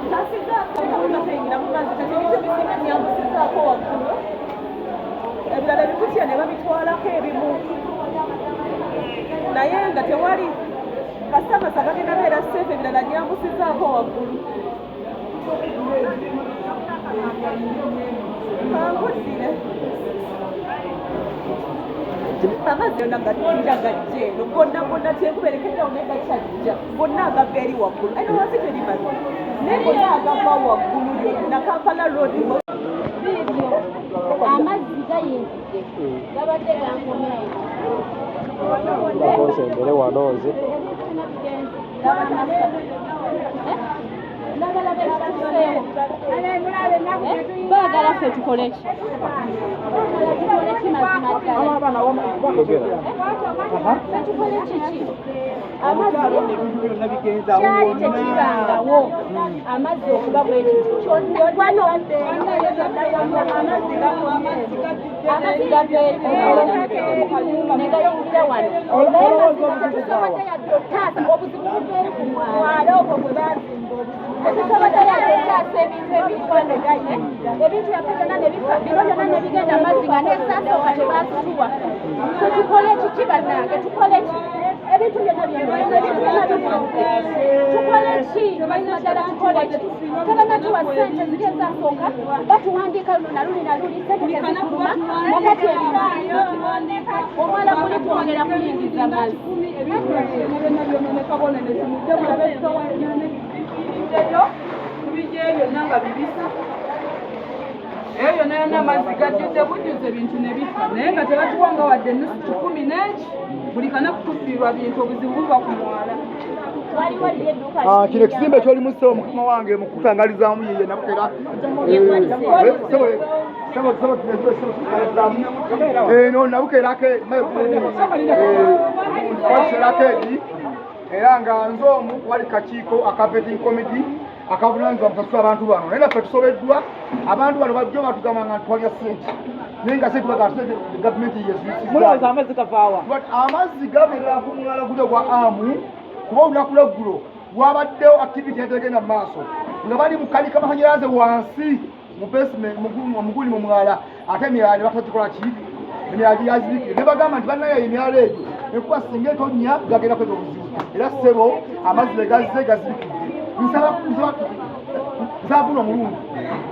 Ntasizaako mu mazzi, kati ebintu ebisinga nyambusizaako waggulu, ebirala ebikutya ne babitwalako ebimu, naye nga tewali kasita agagenda beera safe. Ebirala nyambusizaako waggulu. Kankuddire amazzi yonna gajja, gajja eno gonna gonna, kyekuberekeddewo naye gakyajja gonna agava eri waggulu. Eno wansi teri mazzi, naye gonna agava waggulu yonna Kampala Road. Biibyo amazzi gayingidde, gabadde gankomyeyo. Bakonsembere wano nze. Ebintu bigenze. Ndabalaba ekituseewo. Baagala ffe tukole ki? Baagala tukole ki mazima ddala? Yogera. Ffe tukole kiki? Amazzi kyali tekibangawo, amazzi okuba bwe kiti kyonna wano. Amazzi gava eri ne gayingira wano, naye mazima tetusobodde yadde otaasa. Obuzibu buva eri ku mwala ogwo gwe bazimba. Obuzibu tetusobodde yadde otaasa ebintu ebiri wano, ebintu byaffe byonna ne bifa, bino byonna ne bigenda amazzi nga nesasooka tebazituwa. So tukole kiki bannange? Tukole ki? Ebintu byonna byonna, ebintu byonna bifudde. Tukole ki mazima ddala? Tukole ki? Tebanatuwa ssente ziri ezasooka. Batuwandiika luno na luli na luli, ssente tezifuluma. Nakati ebintu omwala guli kwongera kuyingiza mazzi. Byonna byononeka, bifiiriddeyo, tubijjeyo byonna nga bibisi. Eyo yonna yonna amazzi gajjudde bujjuze, ebintu ne bifa, naye nga tebatuwanga wadde nusu kikumi n'eki. Buli kanaku tufiirwa bintu. Obuzibu buva ku mwala. Waliwo liri edduuka. Ah, kino ekizimbe kyolimu ssebo, mukama wange mukutangalizaamu yeye Nabukera. Eno Nabukera arcade, era nga nze omu wali kakiiko aka vetting committee akavunanyizibwa musasula abantu bano. Naye naffe tusobeddwa. Abantu bano bajjo batugamba nga ntwalya sente, naye nga sente baga sente gavumenti. Mulowooza amazzi gavaawa? But amazzi gabeera ku mwala guli ogwa amu, kuba olunaku lweggulo wabaddewo activity etegenda mu maaso nga bali mukanika masanyalaze wansi mu basement, muguli mu mwala, ate emyala ne batagikola ki, emyala giyazibikire. Ne bagamba nti bannaye, emyala egyo enkuba singa etonnya gagenda kweta obuzibu. Era ssebo, amazzi ne gazze gazibikidde. Nsaba guno omulundi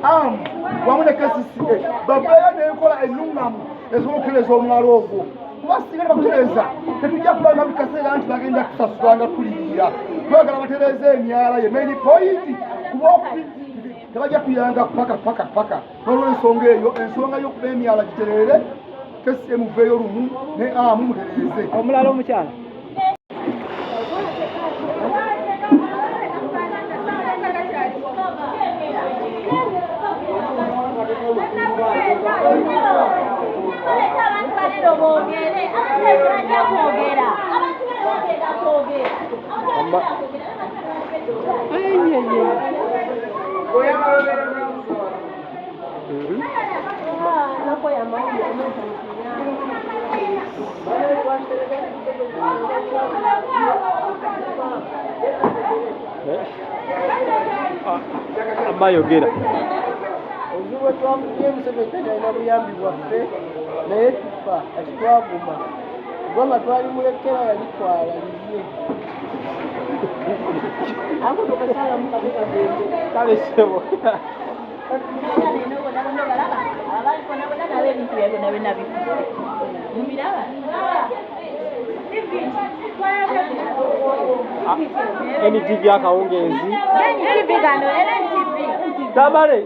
amu wamu ne KCCA baveeyo n'enkola ennuŋŋamu esobola okutereeza omwalo ogwo, kuba singa tebakutereeza tetujja kulaba buli kaseera nti bagenda kusasula nga tulirira. Twagala batereeze emyala, ye main point, kuba tebajja kuyanga paka paka paka. N'olwensonga eyo, ensonga y'okuba emyala gitereere, KCCA muveeyo lumu ne amu mutereeze. Omulala omukyala. Abantu balero boogere, abantu bajja kwogera, abantu bagenda kwogera. Amba- Eh? Ah, amba yogera. Obuzibu bwe twafunye, Museveni takyalina buyambi bwaffe, naye tufa. Kati twaguma kubanga twalimulekera, yalitwala lirye. Ankutukasalamu kabe kagende. Kale ssebo. Ebintu byabwe byonna byonna bifudde, mubiraba. Ah, NTV akawungeezi. NTV gano era NTV. Tamale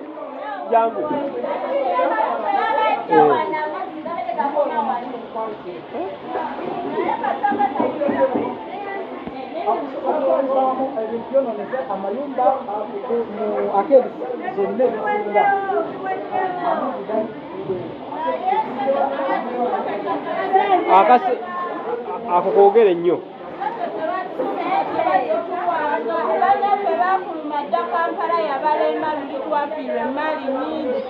jangu. Eh. Ebintu byononese, amayumba mu arcades zonna ezisinga amazzi gajjudde. Akase ako koogere nnyo. Bannaffe bafuluma. Dda Kampala yabalema luli twafiirwa emmaali nnyingi.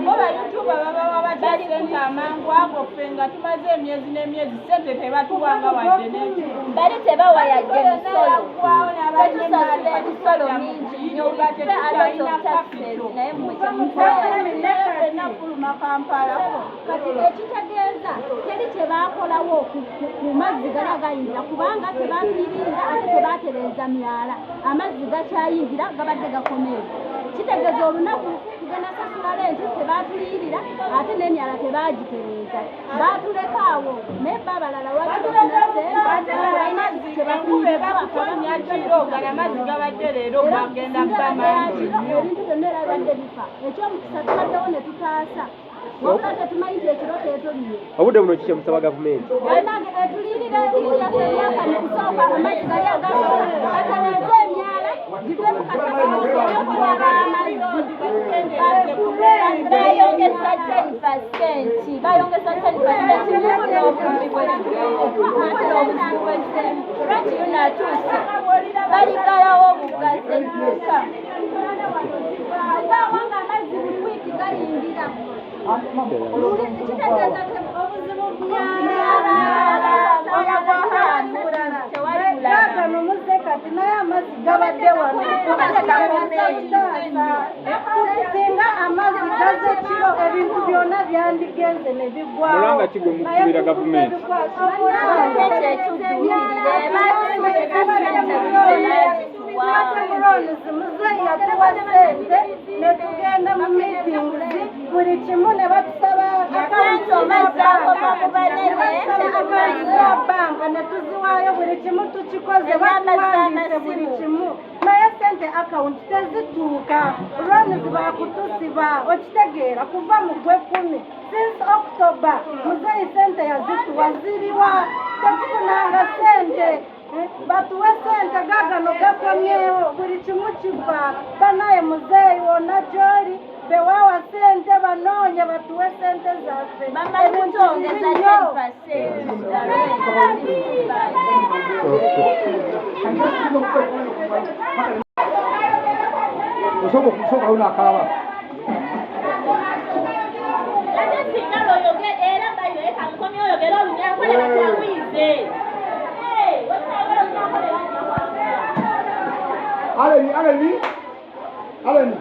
Bo bayutuba babawa batya ssente amangu ago ffe nga tumaze emyezi n'emyezi ssente tebatuwanga wadde n'ekikumi. Bali tebawa yadde misolo. Ffe tusasula emisolo mingi nnyo. We pay a lot of taxes naye mmwe temutuwa yadde. Ffenna fuluma Kampala. Kati ekitegeeza teri kye baakolawo ku mazzi gali agayingira kubanga tebafiiringa ate tebatereeza myala. Amazzi gakyayingira gabadde gakomeewo. Kitegeeza olunaku tugenda sasula renti tebaatuliyirira ate n'emyala tebaagitereeza. Baatuleka awo naye bo abalala lwaki bafuna ssente Enkuba eba kutonnya kiro gano amazzi gabadde leero gagenda kuba mangi nnyo. Ebintu byonna era bibadde bifa. Ekyomukisa tubaddewo ne tutaasa. Wabula tetumanyi nti ekiro teetonye. Obudde buno ki kyemusaba gavumenti? Bannange etuliyirira ebintu byaffe ebyakano kusooka amazzi gali agasooka batereeze emyala give mu kasasiro okuwaba amazzi. Bayongeza 10%, bayongeza 10% mubuno obulumi bwetulimu, ate n'obuzibu bwezemu. Lwaki yunatuuse baligalawo obugazi edduuka Singaawo nga amazzi buli wiiki gayingira. Kitegeeza obuzibu myala. Tewali mulala. Gaagano muzze kati naye amazzi gabadde wano. Singa amazzi gaze kiro ebintu byonna byandigenze ne biggwawo. Mulanga ki gwe mukubira gavumenti? Gavumenti etudduukirire, batwongeza ssente buli tebazituwa. Muzeeyi yatuwa ssente ne tugenda mu meetings buli kimu ne batusaba Ssente oba zaakoma ku banene tetumanyi. za banka ne tuziwaayo buli kimu tukikoze Enamba batuwandiise buli z'amasimu. kimu naye sente akawunti tezituuka loans bakutusiba okitegeera kuva mu gwekumi since October muzeeyi sente yazituwa ziriwa tetufunanga sente. Batuwe sente gagano gakomyewo buli kimu kifa banaye muzeeyi wonna gyoli bewawa sente banoonye batuwe sente zaffe. Bamaze Ebintu kutwongeza bibi nnyo. 10%. Osobola okusooka lunaakaaba. Ate singa lwoyoge era bayo kamukomye oyogere olunyankole batwamuyize. Aleni, Aleni, Aleni.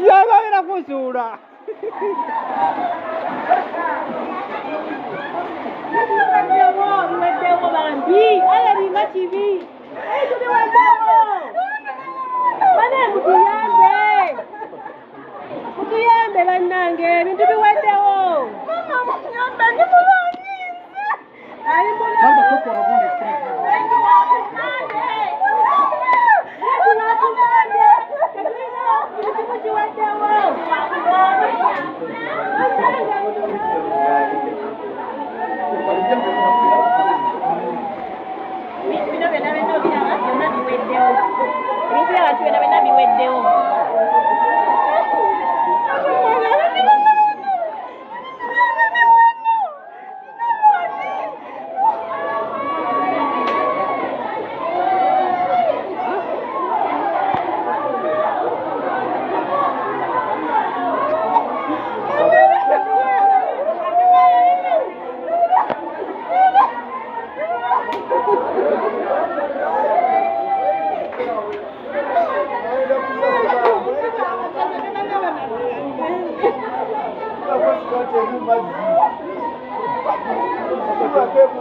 Yagabira kusuula. Biweddewo, biweddewo bambi, aye bima kibi. Ebintu biweddewo. Bane mutuyambe. Mutuyambe bannange, ebintu biweddewo. Mama muyambe, ndi mulwanyizi. Ali mulwanyizi. Ekimu kiweddewo. Bannange mutuyambe. Ebintu bino byonna byonna obiraba byonna biweddewo. Ebintu by'abantu byonna byonna biweddewo.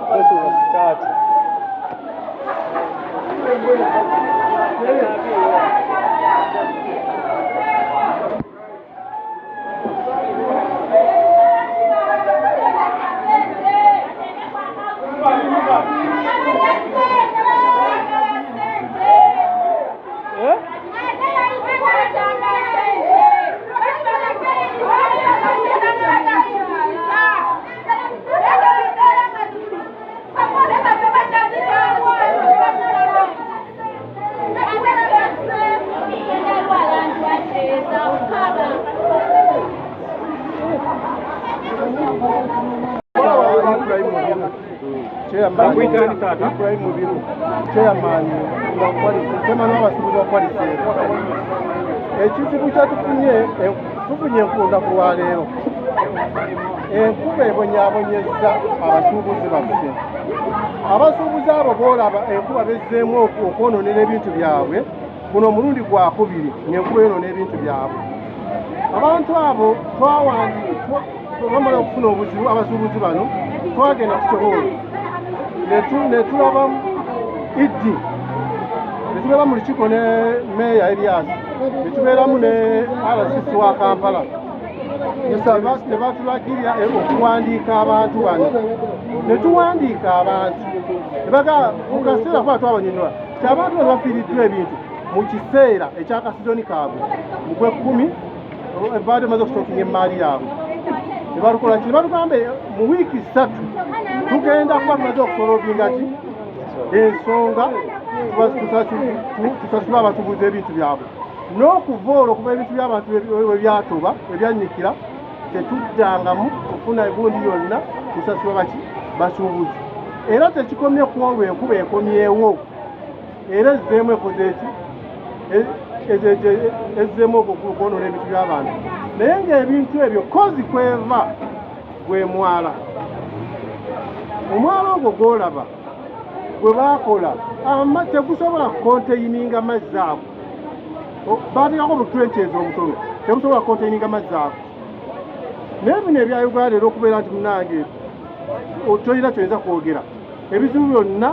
Kwesuula sikaati. Eh? Chairman Ibrahim Mubiru, chairman chairman w'abasuubuzi wa Kwaliseero. Ekizibu kyatufunye, tufunye enkunda ku lwaleero. Enkuba ebonyaabonyezza abasuubuzi baffe. Abasuubuzi abo boolaba enkuba bezzeemu okwonoonera ebintu byabwe, guno omulundi gwakubiri ng'enkuba yonoona ebintu byabwe. Abantu abo twamala okufuna obuzibu, abasuubuzi bano twagenda ku Kiboolo ne tulaba Iddi, ne tubeera mu lukiiko ne Meeya Erias, ne tubeeramu ne RCC wa Kampala, ne batulagirira okuwandiika abantu bano, ne tuwandiika abantu ne bagamba mu kaseera kuba twabanyonyola nti abantu bano bafiiriddwa ebintu mu kiseera ekyakasizoni kaabwe mu gw'ekkumi, baadde bamaze okusitookinga emmaali yaabwe, ne balukola ki, ne batugamba mu wiiki 3 tugenda kuba tumaze okusolovinga ki ensonga, tusasule abasuubuzi ebintu byabwe. N'okuva olwo okuva ebintu by'abantu we byatoba we byannyikira, tetuddangamu kufuna gundi yonna kusasula baki basuubuzi. Era tekikomye ku olwo, enkuba ekomyewo era ezzeemu ekoze eki, ezzeemu okwonoona ebintu by'abantu, naye ng'ebintu ebyo kozi kweva gwe mwala. Omwala ogwo gw'olaba gwe baakola tegusobola kukonteininga mazzi ago, baateekako bu trenches obutono, tebusobola kukonteininga mazzi ago. Naye bino ebya Uganda era okubeera nti munange tolina kyoyinza kwogera, ebizibu byonna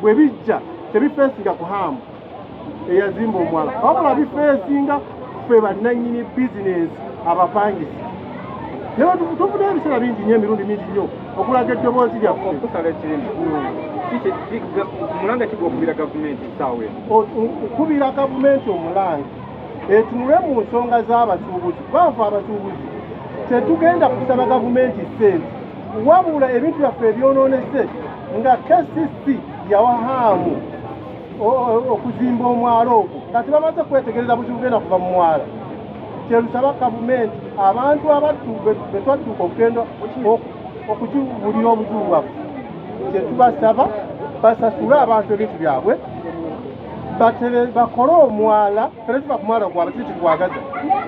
bwe bijja tebifeesinga ku haamu eyazimba omwala, wabula bifeesinga ffe bannannyini bizinensi abapangisi. Naye tufuna ebiseera bingi nnyo, emirundi mingi nnyo okulaga eddoboozi lyaffe. Okusala ekirimu omulanga ki gw'okubira gavumenti essaawa eno? Okubira gavumenti omulanga etunule mu nsonga z'abasuubuzi, kuba ffe abasuubuzi tetugenda kusaba gavumenti ssente, wabula ebintu byaffe ebyonoonese nga KCC yawa haamu okuzimba omwala ogwo nga tebamaze kwetegereza buzibu bugenda kuva mu mwala. Kyerusaba gavumenti abantu be twadduka okugenda okukiwulira obuzibu bwaffe, kyetubasaba basasule abantu ebintu byabwe, bakole omwala. Ffe tuva ku mwala gwabwe, kiri kitwagaza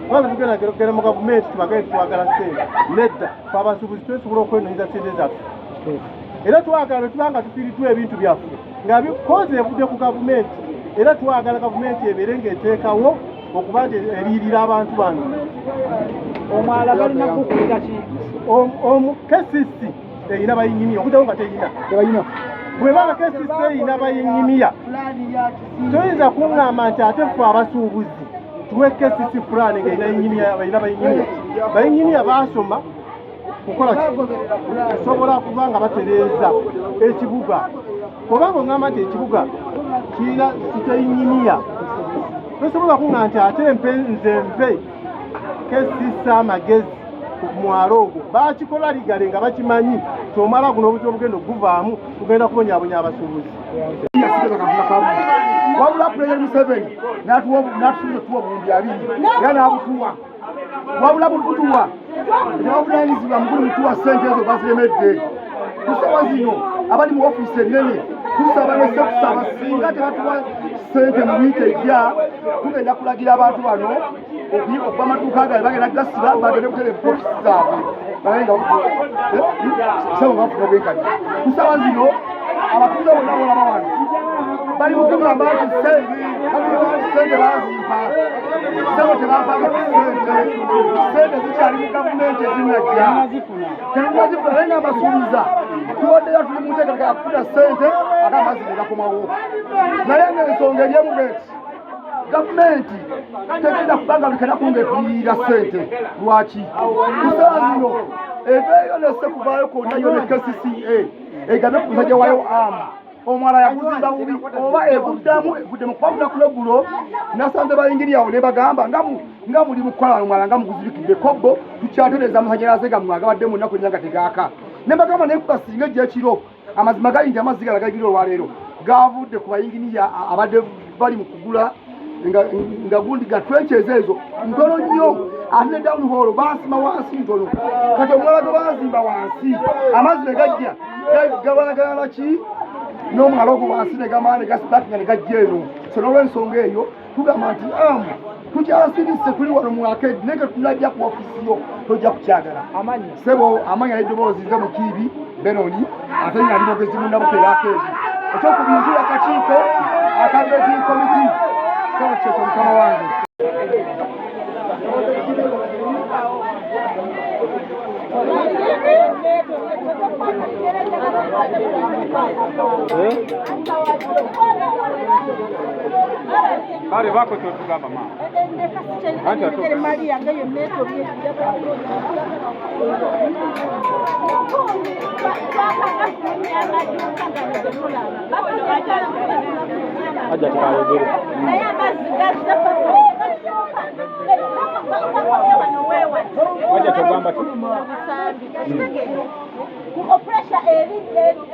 kuba tugenda kugenda mu gavumenti tubagaye twagala ssente. Nedda, ffe abasuubuzi twesobola okwenoonyeza ssente zaffe, era twagala bwe tuba nga tufiiriddwa ebintu byaffe nga bikoze evudde ku gavumenti, era twagala gavumenti ebeere ng'eteekawo okuba nti eriirira abantu bano. Omwala balina kukulira ki? KCC erina bayinginiya, okujjako nga terina. Bwe baba KCC erina bayinginiya, toyinza kuŋŋamba nti ate ffe abasuubuzi tuwe KCC pulaani ng'erina yinginiya, erina bayinginiya. Bayinginiya baasoma kukola ki? Kusobola kuba nga batereeza ekibuga. Obanga oŋŋamba nti ekibuga kirina siteyinginiya, tosobola kuŋŋamba nti ate mpe nze mpe KCC amagezi ku mwalo ogwo. Baakikola ligale nga bakimanyi nti omwala guno obuzibu obugenda okuguvaamu tugenda kubonyaabonya abasuubuzi. Wabula Pulezidenti Museveni n'atusuubiza otuwa 20,000 era n'abutuwa, wabula bukutuwa tebavunanyizibwa mukulu mutuwa ssente ezo baziremedde. Ku ssaawa zino abali mu ofiisi ennene tusaba ne sekusaba, singa tebatuwa ssente mu wiiki ejja tugenda kulagira abantu bano okuva amaduuka gaabwe bagenda gasiba bagende butereevu ku ofiisi zaabwe, sabo bafuna obwenkanya. Ku ssaawa zino abatuuze bonna bolaba wano bali mu kugamba nti ssente bazimpa, ssebo tebampanga ku ssente, ssente zikyali mu gavumenti ezinnajja tetunazifuna, naye nga mbasuubiza tubaddeyo tuli mu nteekateeka ya kufuna ssente ate amazzi ne gakomawo. Naye ng'ensonga eri emu bweti, gavumenti tegenda kubanga buli kanaku ng'etuliyirira ssente. Lwaki ku ssaawa zino eveeyo nesse kuvaayo kwonna yo ne KCCA egambe ku musajja waayo amu omwala yaguzimba bubi oba eguddamu eguddemu, kuba lunaku lweggulo nasanze bayingiriya awo ne bagamba nga muli mukukola omwala nga muguzibikidde kobbo tukyatereeza amasanyalaze gammwe agabadde mu nnaku ennya nga tegaaka, ne bagamba naye kuba singa ejja ekiro. Amazima gali nti amazzi gala gayingira olwaleero gavudde ku bayinginiya abadde bali mu kugula nga gundi ga trenches ezo ntono nnyo. Ate ne down hall baasima wansi ntono. Kati omwala gwe baazimba wansi, amazzi ne gajja galwanagana naki n'omwala ogwo wansi ne gamala ne gasipakinga ne gajja eno. So n'olwensonga eyo tugamba nti amu tukyasirise, tuli wano mu arcade, naye nga tunajja ku ofisi yo tojja kukyagala. Sebo, amanya n'eddoboozi, nze Mukiibi Benoni, ate nga ndi mwogezi munnabukeera arcade, ekyokubiri ntula akakiiko aka vetting committee. Sebo, kyekyo mukama wange. Kale bako kyotugamba maama. Anti ate Emali yange yonna etobye. Amaduuka gano gemulaba. Hajja tukayogere. Naye amazzi gazze wano weewano. Hajja togamba ki? Obusambi okitegeera, pressure eri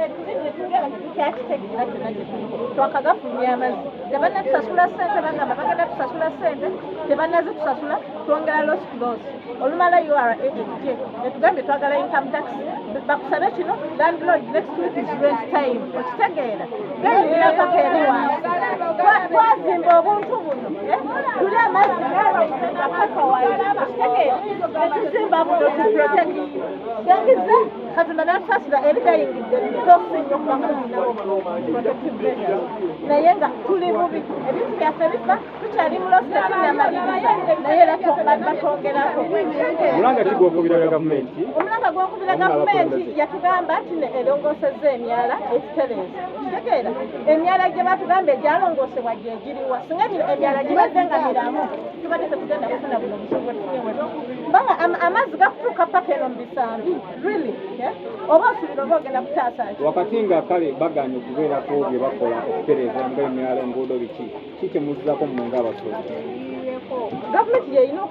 etuli netugenda tetukyakitegeera kyonna kyetuliko. Twakagafulumya amazzi, tebannatusasula ssente. Bagamba bagenda tusasula ssente, tebannazitusasula. Twongera loss to loss. Olumala URA ejje etugambye twagala income tax, bakusabe kino. Landlord, next week is rent time. Okitegeera, gayingira paka eri wansi. Twazimba obuntu buno, eh? Tuli amazzi nga paka wali. Okitegeera, netuzimba buno to protect gangize. Katonda natusasira, eri gayingidde tosi nnyo kubanga tulinawo protective measures, naye nga tuli bubi. Ebintu byaffe bifa, tukyali mu loss, tetunnamaliriza, naye era batwongerako. Mulanga ki gw'okubira gavumenti? Omulanga gwokubira gavumenti, yatugamba nti erongoosezza emyala, ekitereeza. Kitegeera, emyala gye batugamba egyalongoosebwa gye giriwa? Singa emyala gibadde nga miramu, tubadde tetugenda kufuna buno obuzibu bwe tufunye wetu, kubanga amazzi gakutuuka paka eno mu bisambi. Really, yeah? Oba osuubira oba ogenda kutaasa ki? Wakati nga kale baganye okubeerako bye bakola okutereeza nga emyala, enguudo, biki, ki kyemuzzaako mmwe ng'abasuubuzi? Gavumenti yeyina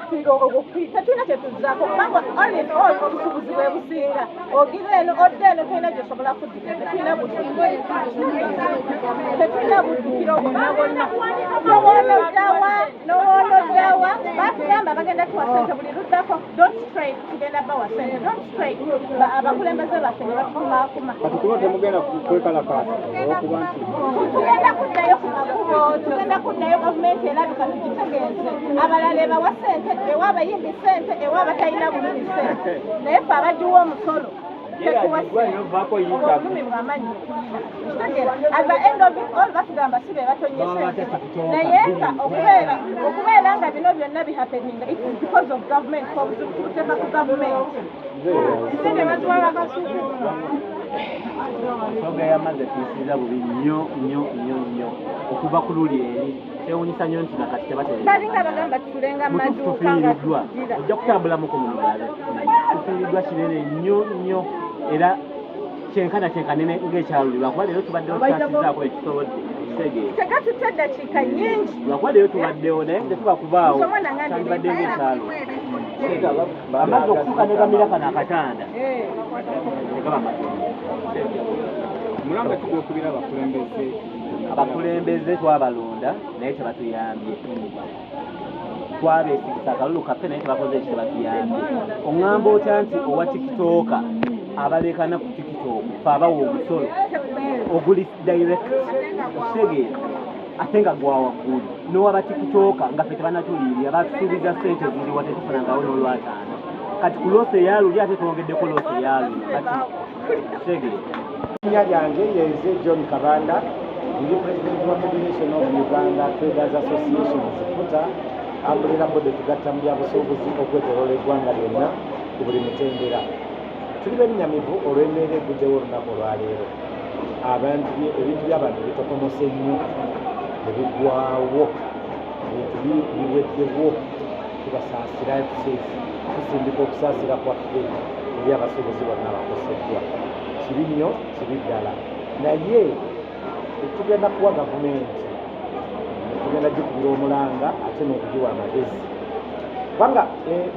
tetulina kyetuzzaako, kubanga all in all obusuubuzi bwe businga. Ogira eno, odda eno, tolina gyosobola kuddukira. Tetulina buddukiro, tetulina buddukiro bwonna bwonna. Nowoonoddawa, nowoonoddawa. Batugamba bagenda tuwa sente buli luddako. Don't strike, tugenda bawa sente, don't strike. Abakulembeze baffe ne batukumaakuma. Kati kuno temugenda kwekalakaasa olwokuba nti Tugenda kuddayo ku makubo, tugenda kuddayo. Gavumenti erabika tugitegeeze, abalala ebawa sente, ewa abayimbi sente, ewa abatalina bulumi sente, naye fe abagiwa omusolo tetuwa sente. Obulumi bw'amanyi tulina. Kitegeera, at the end of it all batugamba si be batonye sente, naye nga okubeera nga bino byonna bihappeninga, it's because of government. Obuzibu tubuteeka ku gavumenti. Sente baziwa bakasuku. Ensonga y'amazzi etuyisiza bubi nnyo nnyo nnyo nnyo okuva ku luli eri. Kyewunyisa nnyo nti nakati tebatereeza. Balinga bagamba tusulenga mu Mutuufu, maduuka nga tufiiriddwa. tugira. Ojja kutambulamuko muno olabe, tufiiriddwa kinene nnyo nnyo, era kyenkana kyenkanene ng'ekyaluli, lwakuba leero tubaddewo, tutasizaako ekitusobodde, kitegeera. Tegatutte eddakiika nnyingi. Lwakuba leero tubaddewo, naye tetuba kubaawo Nsomwa nangambye kyandibadde ng'ekyalo. Amazzi okutuuka ne gamira kano akatanda ne gaba matono. Mulanga ki gw'okubira abakulembeze? Abakulembeze twabalonda, naye tebatuyambye. Twabeesigisa akalulu kaffe, naye tebakoze eki, tebatuyambye. Oŋŋamba otya nti owa TikTok abalekana ku TikTok, fe abawa omusolo oguli direct, okitegeera, ate nga gwa waggulu, n'owaba TikTok nga ffe tebanatuliirira, batusuubiza ssente, ziriwa? Tetufunangawo n'olwataano. Kati ku loss eyaluli, ate twongeddeko loss eyaluli kati, kitegeera. Erinnya lyange yenze John Kabanda, ndi president wa Federation of Uganda Traders Associations, FUTA, umbrella body tugatta mu byabusuubuzi okwetoloola eggwanga lyonna ku buli mutendera. Tuli bennyamivu olw'embeera eguddewo olunaku olwaleero. Abantu ebintu by'abantu bitokomose nnyo ne bigwawo, ebintu biweddewo. Tubasaasira, tusindika okusaasira kwaffe eri abasuubuzi bonna abakoseddwa. Kibi nnyo, kibi ddala, naye tugenda kuwa gavumenti, tugenda gikubira omulanga ate n'okugiwa amagezi, kubanga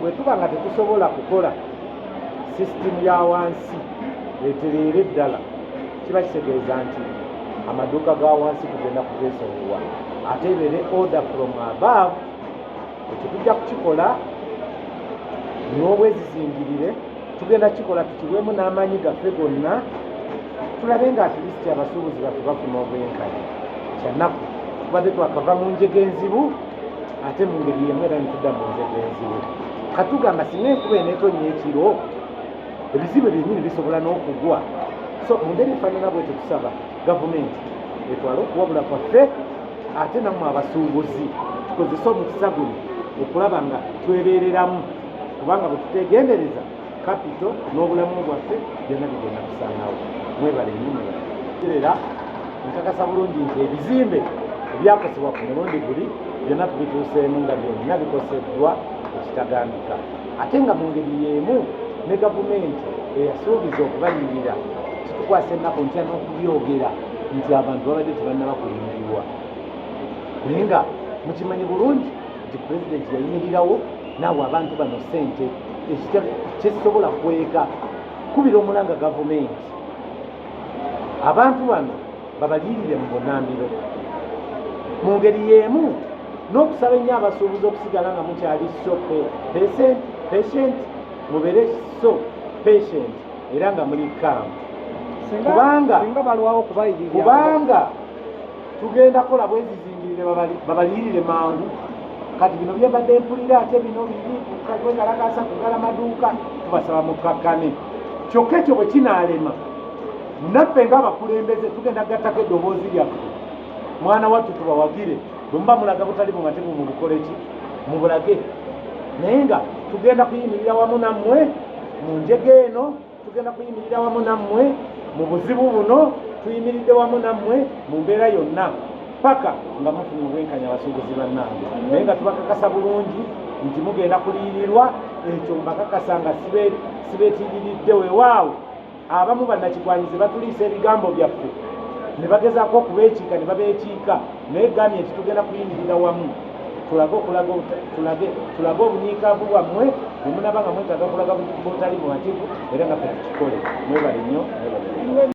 bwe tuba nga tetusobola kukola sisitimu ya wansi etereere ddala, kiba kitegeeza nti amaduuka ga wansi tugenda kugeesonyiwa, ate ebeere order from above. Ekyo tujja kukikola. N'obwezizingirire tugenda kikola, tukiweemu n'amaanyi gaffe gonna, tulabe nga at least abasuubuzi baffe bafuna obwenkanya. Kyanaku, tubadde twakava mu njega enzibu, ate mu ngeri yemu era nitudda mu njega enzibu. Katugamba singa enkuba eneetonnya ekiro, ebizibu byennyini bisobola n'okugwa. So mu ngeri efaanana bwetyo, tusaba gavumenti etwale okuwabula kwaffe, ate nammwe abasuubuzi tukozese omukisa guno okulaba nga twebeereramu, kubanga bwe tutegendereza, capital n'obulamu bwaffe byonna bigenda kusaanawo. Mwebale nnyo, mwebale. Era nkakasa bulungi nti ebizimbe ebyakosebwa ku mulundi guli byonna tubituuseemu nga byonna bikoseddwa ekitagambika, ate nga mu ngeri y'emu ne gavumenti eyasuubiza okubalirira. Kitukwasa ennaku ntya n'okubyogera nti abantu babadde tebannaba kuyimirwa, naye nga mukimanyi bulungi nti pulezidenti yayimirirawo naawe abantu bano ssente. Kyekisobola kweka kubira omulanga gavumenti, abantu bano babaliyirire mu bunambiro. Mu ngeri y'emu n'okusaba ennyo abasuubuzi okusigala nga mukyali so patient, mubeere so patient era nga muli calm, kubanga Singa balwawo okubayirira, kubanga tugenda kukola bwezizingirire babaliyirire mangu. Kati bino byembadde mpulira, ate bino biri kwekalakasa kugala maduuka, tubasaba mukakkane. Kyokka ekyo bwe kinaalema, naffe ng'abakulembeze tugenda gattako eddoboozi lyaffe, mwana wattu tubawagire. Bwe muba mulaga butali bumativu, mubukole ki, mubulage, naye nga tugenda kuyimirira wamu nammwe mu njega eno, tugenda kuyimirira wamu nammwe mu buzibu buno, tuyimiridde wamu nammwe mu mbeera yonna paka nga mufunye obwenkanya, abasuubuzi bannange. Naye nga tubakakasa bulungi nti mugenda kuliyirirwa, ekyo mbakakasa nga sibeetiriridde. Weewaawo abamu bannakigwanyizi batuliisa ebigambo byaffe ne bagezaako okubeekiika ne babeekiika, naye gambye nti tugenda kuyimirira wamu, tulage okulaga tulage obunyiikaavu bwammwe bwe munaba nga mwetaaga kulaga butali bumativu, era nga ffe tukikole. Mwebale nnyo, mwebale.